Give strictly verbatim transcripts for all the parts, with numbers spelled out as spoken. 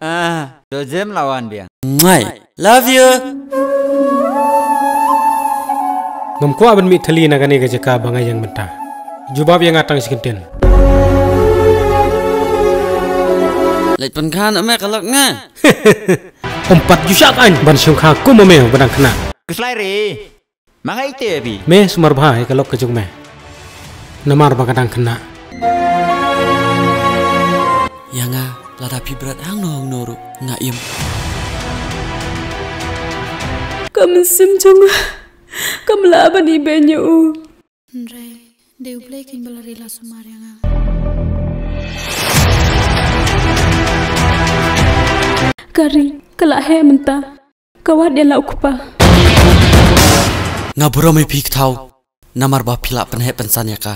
Ah, to jem la wan biang. Mwah. Love you. Ngam kwah ban mih thylli na kane ka jaka ba nga ïeng mynta. Jubab ïa nga tang shi kyntien. Leit pynkha na me ka lok nga. Ym pat ju shah aiñ ban shongkha kum ma me ba dang khynnah. Khuslai re. Ma nga ite phi. Me sumar bha ïa ka lok ka jong me. Namar ba ka dang khynnah. Ïa nga lada phi bret hangno hangno ruh nga im. Ka mynsiem jong nga kam lah ban ibeiñ ïa u. Hynrei dei U Blei kein ba la ri la sumar ïa nga. Ka ri ka la heh mynta. Ka wad ïa la u kpa. Nga burom ïa phi Kthaw namar ba phi la pynheh pynsan ïa ka.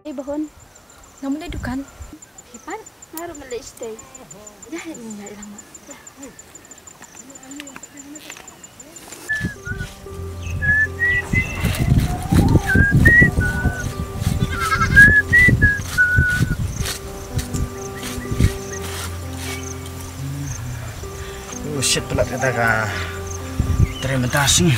Eh, Bahun. Ngam leit dukan. Phi pat? Nga ruh nga leit shatei. Ïa, ïa, ïa, ïa, lang ma. Oh shit, palat kata ka tren mynta sini.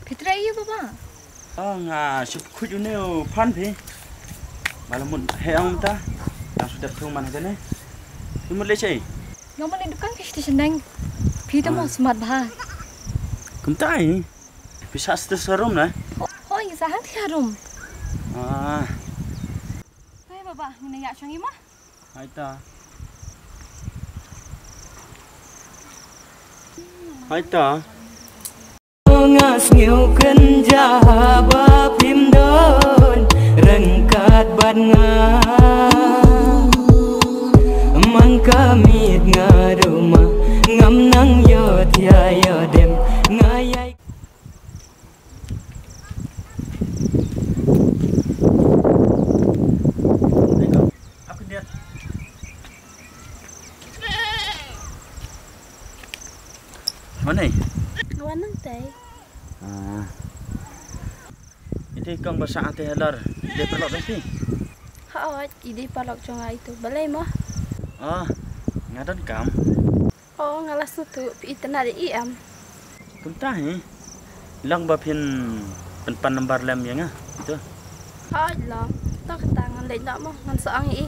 Phi trei ïa u baba? Oh, nga shu khuid une u phan phi. Ba la mut heh ong mynta. Nga shu dep thung man ha kane. Phi mut leit shaei? Nga mut leit dukan phi sha shnong. Phi te mo smat bha. Kumta hi. Phi sah sha rum na? Hooid, ngi sah hangtei harum. Ah. Hei baba, ngin ïa shong i mo? Hai ta. Hai ta. Nga sngew kynjah haba phim don ryngkat bad nga. Man ka miet nga ruh ma ngam nang ïoh thiah ïoh dem nga ïai. Mane? Wan nang tei. Ah. Ite kong ba sa ate halar. Ide paralok dong pi. Ha oi, ide paralok jong ai tu. Balei mo? Ah, nga don kam. Oh, nga la sngewthuh phi itynnad ïa i em. Kumta hi. Long ba phin pynpan nambar lem ïa nga. Ito. Hooid long. To kata ngan leit noh mo, ngan sa ong ïa i.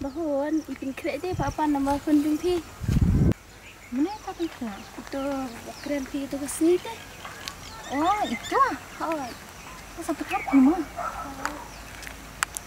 Bahun, i pynkhreh de ba pan nambar phone jong phi. Mane ka pynkhlah? Ito, ba kren phi ito ka sngi te. Oh, ito? Hooid. Ka sa pynkhlah phi mo?